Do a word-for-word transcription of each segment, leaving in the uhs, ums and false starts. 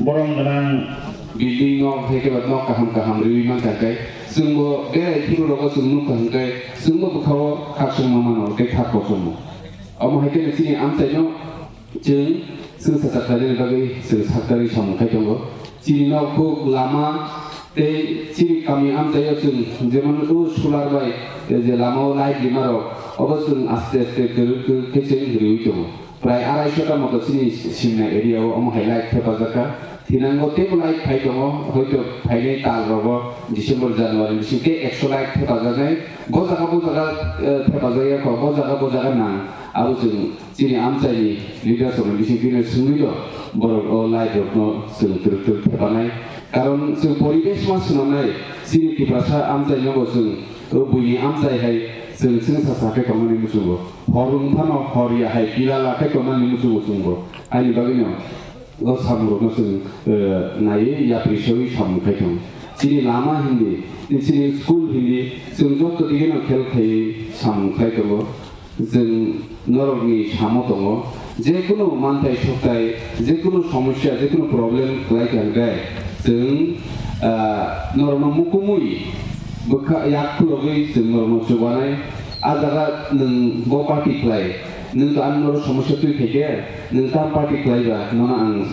Borom gwnang building nok, hai khe ba nok kaham kaham riwi mankha khe, chwngbo berai phuru rogo chwng nukha hwnkhe, chwngbo bwkhao khakchangma mano tei khak kochommo. Omo hai kheno chini amchaino chwng, chwng sacha khlainani bagwi chwng saktarwi samung khai tongo. Chini nok huk lama tei chini kami amchaio chwng jemon o solar bai je lamao light rima rok, obo chwng aste aste kwrwk kwrwk khe chwng riwi tongo. Prai araisho ta moto chini Simna area o omo hai light thepajak kha. Thinango teibo light phai tongo, hoito phainai tal rogo December, January bising tei ekso light thepajaknai. Bo jaga bo jaga, eh, thepajak ya kho, bo jaga bo jaga nang. Abo chwng chini amchaini leaders rokni bising twi swngwi do, borok o light rokno chwng twrwk twrwk thepanai. Karon chwng poribesh ma swnamnai, chini Tiprasa amchaino bo chwng o buini amchai hai chwng chwngsa sa khe tongmani muchungo. Hor wng phano hor ya hai pila la khe tongmani muchungo chwngbo. Ani bagwino o samungrokno chwng, eh, naiwi yapri sawi samung khai tongo. Chini lama hindi, chini school hindi, chwng joto digeno khel khaiwi samung khai tongo. Chwng norokni samo tongo, je kunu manthai sokthai, je kunu somosya, je kunu problem kwlai kha hwnkhe, chwng, ah, norokno mukumui bwkha yak khulogwi chwng norokno chubanai. A jaga nwng bo party khlai, nwng to ani norok somosya twi phaikhe, nwng tam party khlai ba, nono ang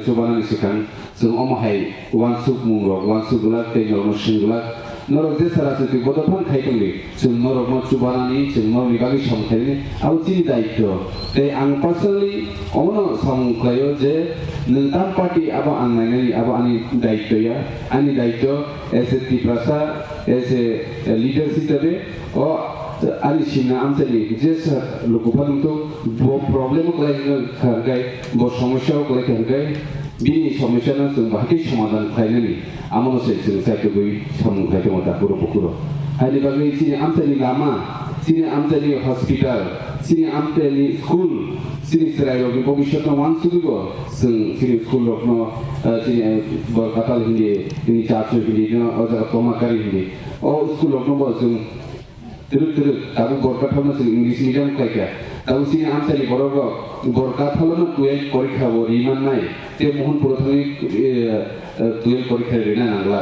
chubanani swkang. Chwng omo hai uansukmung rok uansuk glak tei norokno swng glak. Norok jesa rajniti bodo phano khai tongdi, chwng norokno chubanani, chwng norokni bagwi samung khainani abo chini daityo. Tei ang personally omono samung khlaio je nwng tam party abo ang nainani, abo ani daityo ya. Ani daityo as a Tiprasa, as a leaders hisabe o ani Simna amchaini jesa luku phano to bo problem o kwlai kha hwnkhe, bo somosya o kwlai kha hwnkhe, bini somosya no chwng bahai khe somadhan khlainani, amo no se chwng chaitugwi samung khai tongo da buro bukhuro. Haini bagwi chini amchaini lama, chini amchaini hospital, chini amchaini school, chini chwrai rokni bobiswt no uansugwi bo chwng chini school rok no, eh, chini, eh, bo katal hindi, chini church hindi no o jaga tongma kari hindi. O school rok no bo chwng twrwk twrwk, tabuk Borkathal no chwng English medium khlai kha. Tabuk chini amchaini borok rok Borkathal no twelve porikha bo ri mannai, tei Mohonpuro thangwi, eh, eh, twelve porikha rina nangla.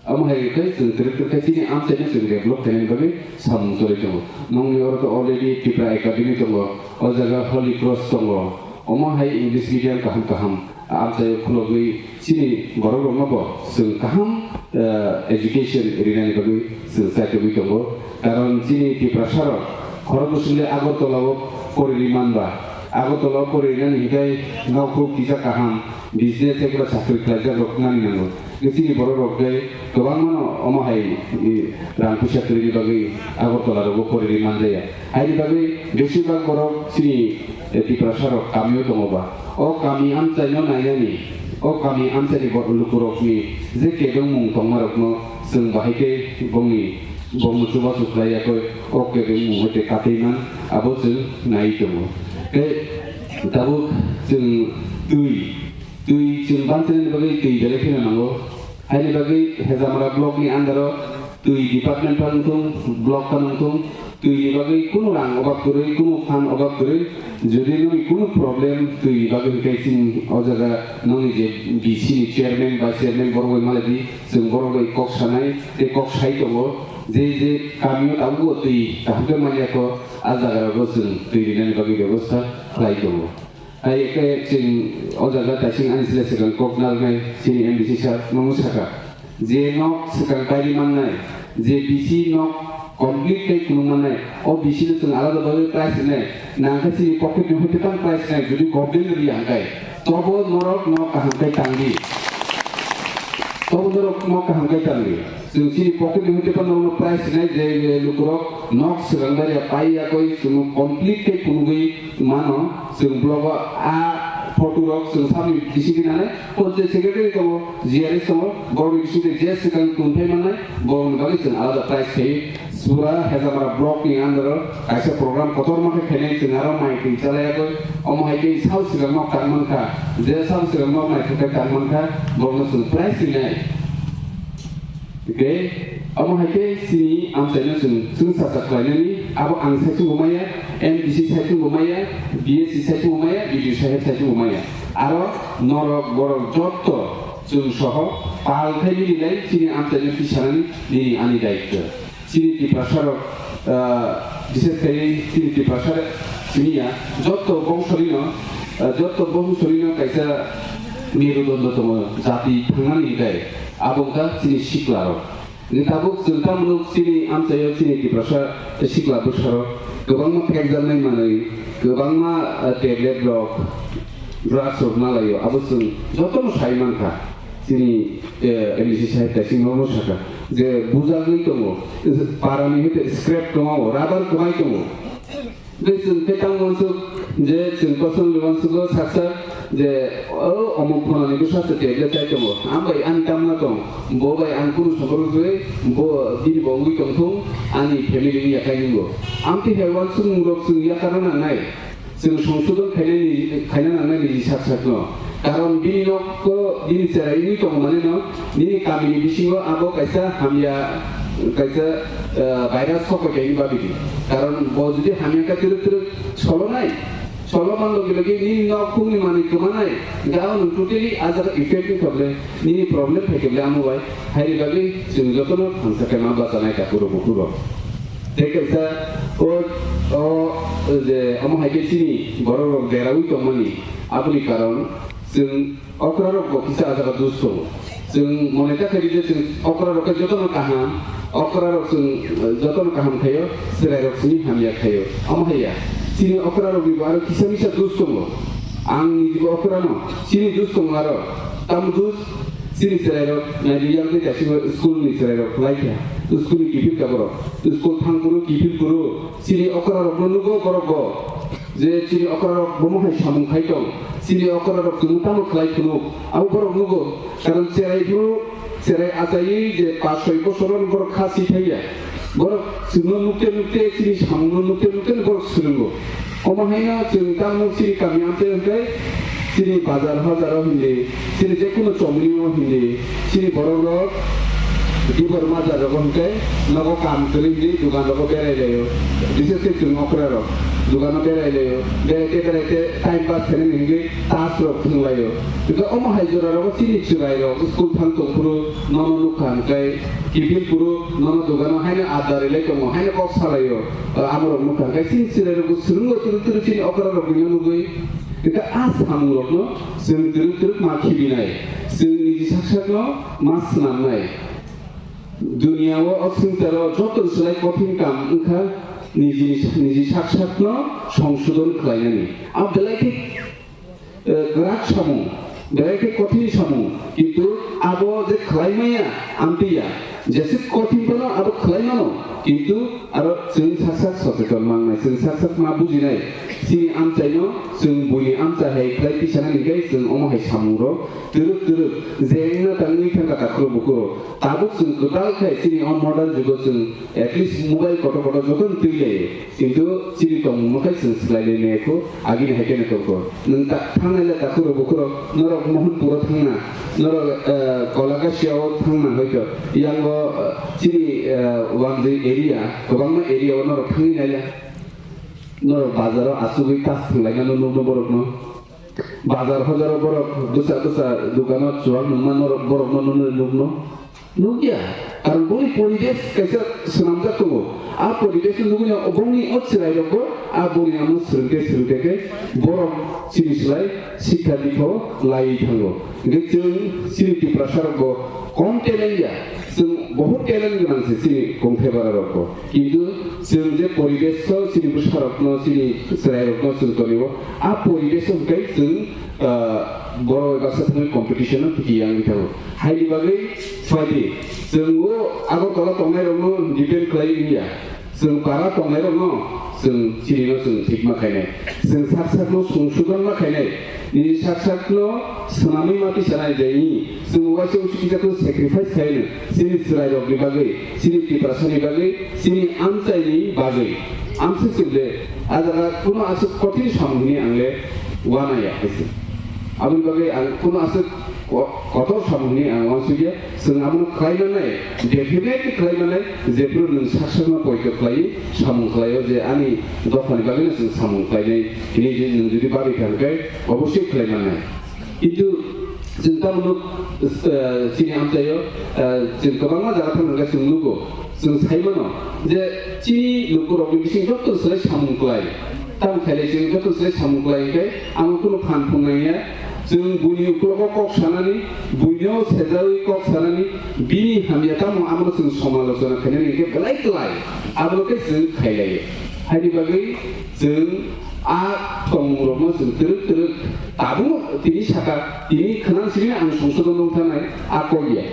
Amo hai khe chwng twrwk twrwk khe chini amchaino chwng develop khainani bagwi samung choli tongo. Nongni oro to already Tripura Academy tongo, o jaga Holy Cross tongo. Omo hai English medium kaham kaham amchaio khulogwi chini borok rokno bo chwng kaham, eh, education rinani bagwi chwng chaitugwi tongo. Karon chini Tiprasa rok khorok bwswk le Agartala o poriri manba, Agartala o poririnani hinkhe nokhuk kisa kaham business tei chakri khlaijak rok nani nango. Chini borok rok tei kwbangma no omo hai, i, rang puisa kwrwini bagwi Agartala rogo poriri manjaya. Haini bagwi besibak borok chini, eh, Tiprasa rok kamio tongo ba. O kami amchaino nainani, o kami amchaini bo-, lukurokni je kebengmung tongmarokno chwng bahai khe bongni, bongno chubachu khlai yakwi o kebengmung hai tei katwi man, abo chwng nai tongo. Tei tabuk chwng twi, twi chwng bantini bagwi twi belai kheno nango. Haini bagwi Hejamara block ni under o twi department phano wngthung, block phano wngthung, twi ni bagwi kunu rang obab kwrwi, kunu fund obab kwrwi. Jodi nini kunu problem twi ni bagwi hwnkhe chini o jaga nini je B C ni chairman, vice chairman borok bai malai di, chwng borok bai kok sanai tei kok sai tongo. Je je kami o tabuk o twi kaham khe manya kho, a jaga rogo chwng twi rinani bagwi bebostha khlai tongo. Hai khe chwng o jaga taising ani sle swkang kok narwknai chini M D C sir, nono sakha, je nok swkang kairi mannai, je B C nok complete khe phunuk mannai, o B C no chwng alada bagwi price rwnai, nang khe chini pocket ni hwnkhe tang price rwnai, jodi government no riya hwnkhe, tobo norok nok kaham khe tangdi, tobo norok nok kaham khe tangdi. Chwng chini pocket ni hwnkhe phano norokno price rwnai je, je lukurok nok swkang bai ya pai yakwi chwng complete khe phunugwi mano. Chwng blogo a photo rok chwng samni bisingo nanai, o je secretary tongo, G R S tongo, borokni bisingo je swkang tongthai mannai, borokni bagwi chwng alada price khe. Sura Hejamara block ni under o kaisa program kotorma khe khainai, chwng aro mai twi chalai yagwi, omo hai khe sal swkang nok tang mankha, je sal swkang nok naithok khe tang mankha, borokno chwng price rinai. Hwnkhe, omo hai khe chini amchaino chwng, chwng sacha khlainani, abo ang saichung bo maya, M D C saichung bo maya, B S C saichung bo maya, B D O saichung bo maya. Aro norok borok jotto chwng soho pal khe nini lai chini amchaino tisanani nini ani daityo. Chini Tiprasa rok, ah, bises khai chini Tiprasa rok simi ya, jotto bongsorino, ah, jotto bongsorino kaisa merudondo tongo, jati thangnani hinkhe abo wngkha chini sikla rok. Hwnkhe tabuk chwng tamo nuk chini amchaio chini Tiprasa sikla bwsarok kwbangma phekjaknai manwi, kwbangma, ah, tablet rok, drugs rok nalaio, abo chwng jotono sai mankha. Chini, eh, M D C sahib kaisa norokno sakha je bujagwi tongo, parani hwnkhe scrap kwmao, rubber kwmai tongo. Tei chwng khe tamo uansuk je chwng personally uansugo sak sak je o omuk phonani bwsa se tablet chai tongo. Ang bai ani tamna tong, bo bai ang kunu sompor wngwi bo bini bo wngwi tongthung ani family wngya khai nwngo. Amtwi hai uansukmung rok chwng yakarna nangnai. Chwng songsodon khainani, khaina nangnai nini sak sakno. Karon bini nokgo bini cherai wngwi tongo maneno, nini kamini bisingo abo kaisa hamya, kaisa, eh, virus sokoi kaini bagwi di. Karon bo jodi hamya khe twrwk twrwk solonai, solo man logi logi nini nok khungni manwi kwmanai, hwnkhe abo nwng totally ah jaga effect wngkha bwle, nini problem phaikha bwle amo bai, haini bagwi chwng jotono thansa khe ma bachanai takhurok bukhurok. Tei kaisa o, o je omo hai khe chini borok rok deraui tongmani, aboni karon chwng okra rok bo kisa ah jaga dus tongo. Chwng mone ta khaidi je chwng okra rok khe jotono kaham, okra rok chwng, eh, jotono kaham khaio, chwrai rok sini hamya khaio. Omo hai ya, chini okra rok ni bo aro kisa misa dus tongo. Ang ni bo okra no, chini dus tongo aro, tamo dus, chini chwrai rok naidi yang tei kaisa school ni chwrai rok lai kha, school ni kiphil ka borok, school thang phuru kiphil phuru, chini okra rok no nugo borok bo. Je chini okra rok bomo hai samung khai tong, chini okra rok chwng tamo khlai phunuk, abo borok nugo. Karon cherai phuru, cherai achaiwi je pas soi bosor borok kha si thaiya. Borok chwngno nukte nukte, chini samungno nukte nukte borok swrwngo. Omo haino chwng tamo chini kami amtwi hwnkhe chini bazar hajaro hindi, chini jekunu chomrino hindi, chini borok rok dibor majra rogo hwnkhe nogo kam kwrwi hinwi dugan rogo berai laio. Bises khe chwng okra rok dugano berai laio. Berai te berai te time pass khainani hinwi tas rok thwng laio. Hwnkhe omo hai jora rogo chini chwrai rok school thang tong phuru nono nukha hwnkhe kiphil phuru nono dugano haino adda rilai tongo, haino kok salaio. Amo rok nukha hwnkhe chini chwrai rok bo swrwngo twrwk twrwk chini okra rok nugwi. Hwnkhe a samung rokno chwng twrwk twrwk ma khibinai, chwng niji sak sakno ma swnamnai. Duniya o, o swngcharo joto ni slai kothin kam wngkha niji, niji sak sakno songsodon khlainani. A belai khe, eh, kwrak samung, belai khe kothin samung, kintu abo je khlai maya amtwi ya, jeswk kothin phano abo khlai mano, kintu aro chwng sak sak soseton mangnai, chwng sak sak ma bujinai, chini amchaino chwng buini amchai hai khlai tisanani hinkhe chwng omo hai samung rok twrwk twrwk je wngna tangwi thangkha takhurok bukhurok. Tabuk chwng kwtal khai chini o modern jugo chwng at least mobile kotor kotor jotono twi lai, kintu chini tongmungno khai chwng swlai lai maya kho, agini hai kheno tongkho. Nwng ta-, thangnai le takhurok bukhurok, norok Mohanpuro thangna, norok, eh, Kolakasia o thangna hoito, yango, eh, chini, eh, Wanjwi area, kwbangma area o norok thangwi naila. Norok bazaro asugwi tas thwnglainano nukno borokno. Bazar hojaro borok bwsa bwsa dukano chuwak nungma norok borokno nukno nukno. Nukya. Karon boni poribesh kaisa swnamjak tongo. A poribesh no nugwi no bongni o chwrairokbo a boni amo swrwngte swrwngte khe borok chini slai sikha dikho laiwi thango. Hwnkhe chwng chini Tiprasa rokbo kom talent ya, chwng bohut talent gwnang se chini kongthai bara rokbo. Kintu chwng je poribesh o chini bwsarokno, chini chwrairokno chwng tonio, a poribesh o hwnkhe chwng, ah, borok bai baksa thangwi competition o tiki yangwi thango. Haini bagwi phaidi chwng o Agartala tongnairokno depend khlai wngya. Chwng para tongnairokno chwng chinino chwng thikma khainai. Chwng sak sakno songsodon ma khainai. Nini sak sakno swnamwi ma tisanai je, i, chwng uaisa uchi kijakno sacrifice khaino chini chwrairokni bagwi, chini Tiprasani bagwi, chini amchaini bagwi. Amswk chwngde a jaga kunu aswk kothin samung hwnwi ang le uanaya hai se. Aboni bagwi ang kunu aswk ko-, kotor samung hwnwi ang uansukya. Chwng abono khlai mannai, definitely khlai mannai, jephru nwng sak sakno poito khlaiwi samung khlaio je ani dophani bagwino chwng samung khlainai hwnwi je nwng jodi babi kha hwnkhe obosoi khlai mannai. Kintu chwng tamo nuk, eh, chini amchaio, eh, chwng kwbangma jaga thangna hwnkhe chwng nugo, chwng sai mano je chini lukurokni bising joto swlai samung kwlai. Tamo khailai chwng joto swlai samung kwlai hwnkhe ang kunu phan phung nangya. Chwng buini ukulogo kok sanani, buino sejawi kok sanani, bini hamya tamo abono chwng somalochona khainani hwnkhe belai kwlai. Abono khe chwng khailaio. Haini bagwi chwng a tongmungrokno chwng twrwk twrwk tabuk tini saka, tini khwnang simi ang songsodon wng thanai a kok ya.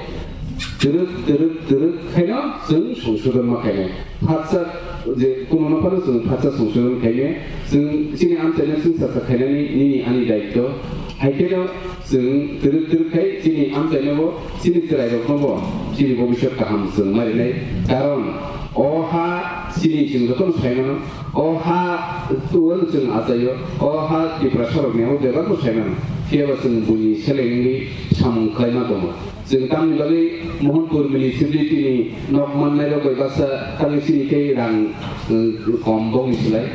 Twrwk twrwk twrwk khaino chwng songsodon ma khainai. Phatsa je kuno no phano chwng phatsa songsodon khainai. Chwng chini amchaino chwng sasa khainani nini ani daityo. Hai kheno chwng twrwk twrwk khai chini amchaino bo, chini chwrairokno bo, chini bobiswt kaham chwng marinai. Karon o ha chini chwng jotono sai mano. O ha tuwano chwng achaio, o ha Tiprasarokni abo bebakno sai mano. Phiyaba chwng buini seleng wngwi samung khlaima tongo. Chwng tamni bagwi Mohanpur municipality ni nok mannairok bai baksa tamni sini khe rang, uh, kom bongni slai.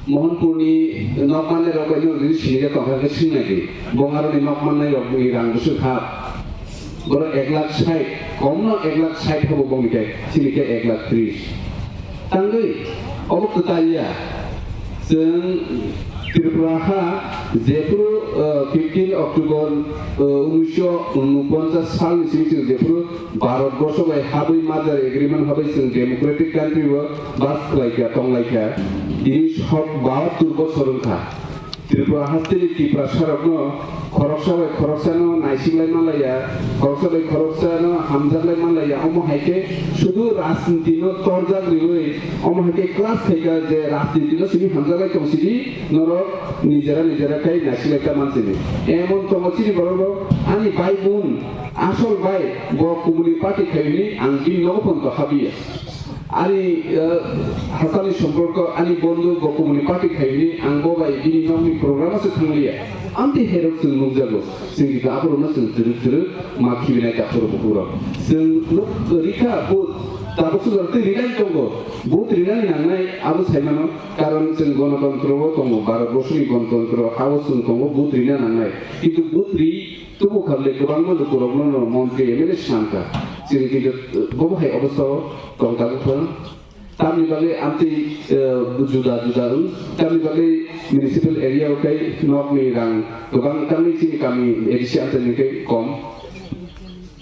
Mohanpurni nok mannairok bai no ri sini khe tongkha khe swng nai di. Bongaroni nok mannairokni rang bwswk ha. Borok ek lakh sait, komno ek lakh sait hobo bongni khe, chini khe ek lakh tris. Tangwi, obo kwtal ya. Chwng Tripura ha jephuru, uh, fifteen October, uh, unisho unoponchas salni simi chwng jephuru Bharat borsho bai habwi merger agreement habwi chwng democratic country o bas khlaikha, tonglaikha. Tini sok bahattur bosor wngkha. Tripura hasteni Tiprasarokno khoroksa bai khoroksano naisiklai manlaiya, khoroksa bai khoroksano hamjaklai manlaiya, omo hai khe sudu rajnitino torjak riwi, omo hai khe clash khaikha je rajnitino simi hamjaklai tongsidi, norok nijera nijera khai naisiklai ta mansini. Emon tongo chini borok rok, ani bai bun, asol bai, bo kumuni party khai hwnwi ang bini nogo phone to habiya. Ani, eh, hasteni somporko, ani bondhu bo kumuni party khai hwnwi ang bo bai bini nokni program o se thangliya. Amtwi herok chwng nukjago. Chwng khe aborokno chwng twrwk twrwk ma khibinai takhurok bukhurok. Chwng nuk rikha vote, tabuk swkang twi rinani tongo. Vote rinani nangnai abo saimano. Karon chwng gonotontro o tongo, Bharat borsoni gonotontro hao chwng tongo, vote rina nangnai. Kintu vote ri Tubu khamle kwbangma lukurokno no montri M L A swnamkha. Chini kintu bobo hai obostha o tong tabuk phano. Tamni bagwi amtwi, eh, juda juda wng. Tamni bagwi municipal area o khe nokni rang kwbang, tamni chini kami A D C amchaini khe kom.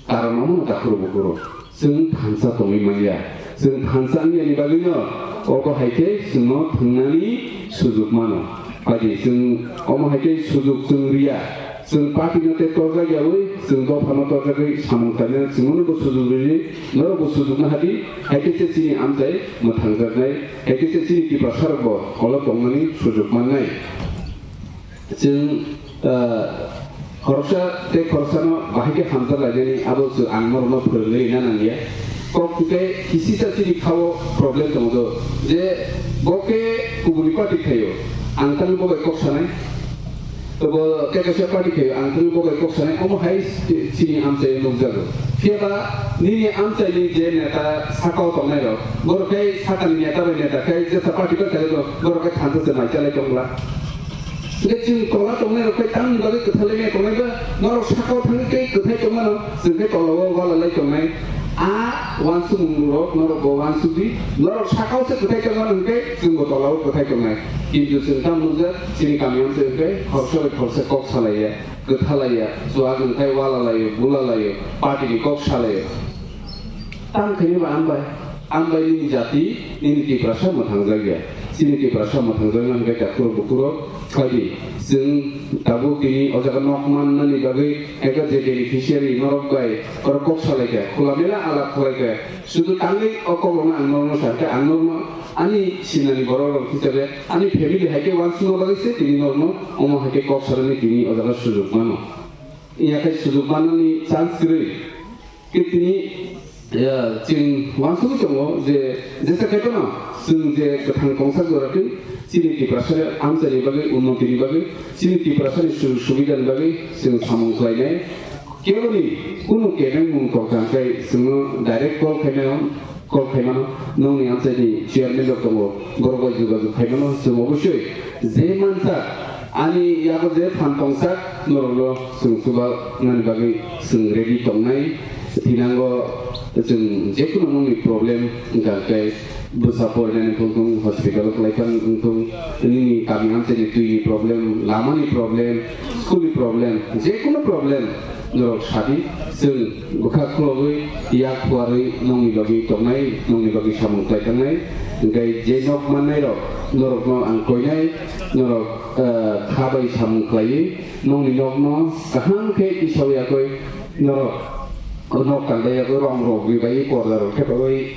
Karon omo no takhurok bukhurok. Chwng thansa tongwi manya. Chwng thansa wngya ni bagwi no obo hai khe chwngno thwngnani sujuk mano. Phaidi chwng omo hai khe sujuk chwng riya. Chwng party no tei torjak yawi, chwng dopha no torjagwi samung khlainani chwngno bo sujuk ridi, norok bo sujuk no hadi, hai khe se chini amchai mwthangjaknai, hai khe se chini Tiprasarok bo olo tongnani sujuk mannai. Chwng, ah, khoroksa tei khoroksano bahai khe hamjak lainani abo chwng ang norokno phwrwngwi rina nangya. Kok hwnkhe kisisa chini khao problem tongo do, je bo khe kubuni party khaio, ang tangwi bo bai kok sanai. To bo khe kaisa party khaio, ang tangwi bo bai kok sanai, omo hai chini amchaio nukjago. Phiyaba nini amchaini je neta sakao tongnairok, borok khe sakani neta bai neta khe jesa party bai khaio, borok khe thansa se mai chalai tongla. Hingke chwng tola tongnai rok khe tamni bagwi kwthalai nai tongnai ba norok sakao thangwi tei kwthai tongmano chwng khe tola o wala lai tongnai. A wansukmung rok norok bo wansuk di, norok sakao se kwthai tongmano hingke chwng bo tola o kwthai tongnai. Kintu chwng tamo nukjak chini kami amchai hingke khoroksa bai khoroksa kok salaiya, kwthalaiya, chuwak wngthai wala laio, bula laio, party ni kok salaio. Tang khaini ba ambai, ambai nini jati, nini Tiprasa mwthangjakya. Chini Tiprasa mwthangjakna hwnkhe takhurok bukhurok phaidi. Chwng tabuk tini o jaga nok mannani bagwi eka je beneficiary norok bai oro kok salaikha, kholamela alap khwlaikha. Sudu tangwi o kokrokno ang norokno sakha, ang norokno ani sinani borok rok hisabe ani family hai khe wansukna bagwi se tini norokno omo hai khe kok salani tini o jaga sujuk mano. Iya khe sujuk mannani chance kwrwi. Khe tini, ya, chwng uansugwi tongo je jesa khe phano chwng je kwthang tongsa jora khe chini Tiprasa amchaini bagwi, unnotini bagwi, chini Tiprasani sujog subidani bagwi chwng samung khlainai. Keboni kunu kebengmung tongkha hwnkhe chwngno direct call khaimano, call khaimano, nongni amchaini chairman rok tongo, borok bai jogajog khaimano, chwng obosoi je mansa Ani yago je phan tongsak norokno chwng chuba nani bagwi chwng ready tongnai. Thinango chwng jekunu nokni problem wngkha khe bwsa porinani wngthung, hospital o kwlai phan wngthung, nini kami amchaini twini problem, lamani problem, school ni problem, jekunu problem norok sadi, chwng bwkha khulogwi yak phuarwi nokni bagwi tongnai, nokni bagwi samung kwlai tangnai. Hwnkhe je nok mannairok norokno ang koinai, norok, eh, kha bai samung kwlaiwi nokni nokno kaham khe isao yakwi norok nok tangdai yakwi rong rok bai porda rok thepagwi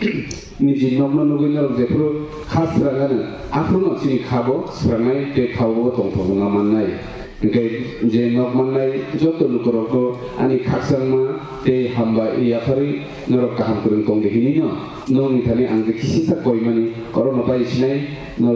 niji nokno nugwi norok jephuru kha srang ano, aphuru no chini kha bo srangnai tei kha bo tongthok wngna mannai. Hwnkhe je nok mannai joto lukurokno ani khakchangma tei hambai yapharwi norok kaham kwrwng tongdi hinwi no nokni thani ang je kisisa koimani oro no pai sinai norok